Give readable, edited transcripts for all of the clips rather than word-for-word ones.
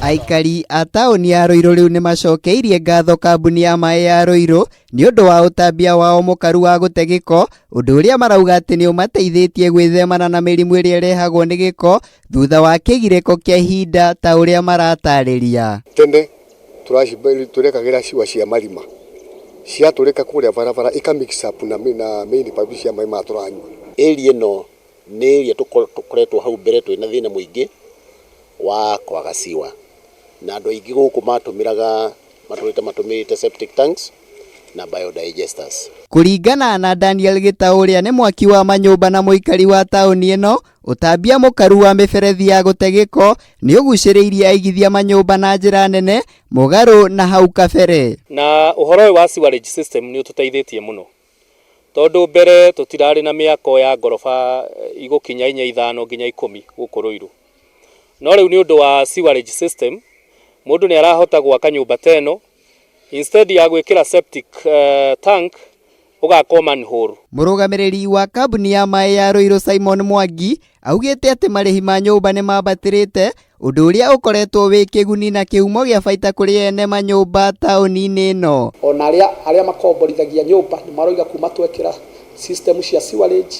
Aikari a taũni ya Ruiru rĩu nĩ macokeirie ngatho kambuni ya maĩ ya Ruiru nĩ ũndũ wa ũtambia wao mũkaru wa gũte gĩko, ũndũ ũrĩa marauga atĩ nĩ ũmateithĩtie gwĩthemana na mĩrimũ ĩrĩa ĩrehagwo nĩ gĩko thutha wa kĩgirĩko kĩa ihinda ta ũrĩa maratarĩria. Tene tũrekagĩra ciwa cia marima ciatũrĩka kũrĩa barabara ika mix up na main pipe cia maĩ maya tũranyua. Area ĩno nĩ area tũkoretwo hau mbere twĩna thĩna mũingĩ wa kwaga sewer na andũ aingĩ gũkũ matũmĩraga matũrĩte matũmĩrĩte septic tanks na biodigesters. Kũringana na Daniel Gĩtaũ ũrĩa nĩ mwaki wa manyũmba na mũikari wa taũni ĩno, ũtambia mũkaru wa mĩberethi ya gũte gĩko nĩ ũgucĩrĩirie aigithia manyũmba na njĩra nene mũgarũ na hau kabere. Na ũhoro ũyũ wa sewerage system nĩ ũtũteithĩtie mũno tondũ mbere tũtirarĩ na mĩako ya ngoroba igũkinya 4, 5 nginya 10 gũkũ Ruiru. No rĩu nĩ ũndũ wa sewerage system mũndũ nĩ arahota gwaka nyũmba ta ĩno instead ya gwĩkĩra septic tank ũgaka manhole. Mũrũgamĩrĩri wa kambuni ya maĩ ya Ruiru Simon Mwangi augĩte atĩ marĩhi ma nyũmba nĩ mambatĩrĩte, ũndũ ũrĩa ũkoretwo wĩ kĩguni na kĩhumo gĩa baita kũrĩ ene manyũmba taũni-inĩ ĩno. Ona arĩa makomborithagia nyũmba nĩ maroiga kuma twekĩra system cia sewerage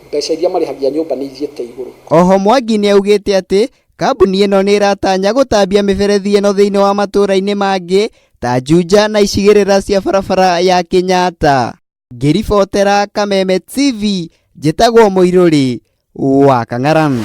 mbeca iria marĩhagia nyũmba nĩ ithiĩte igũrũ. Oho Mwangi nĩ augĩte atĩ kambuni ĩno nĩ ĩratanya gũtambia mĩberethi ĩno thĩinĩ wa matũũra-inĩ mangĩ ta Juja na icigĩrĩra cia barabara ya Kenyatta. Ngĩribotera Kameme TV, njĩtagwo Mũirũrĩ wa Kang'aran.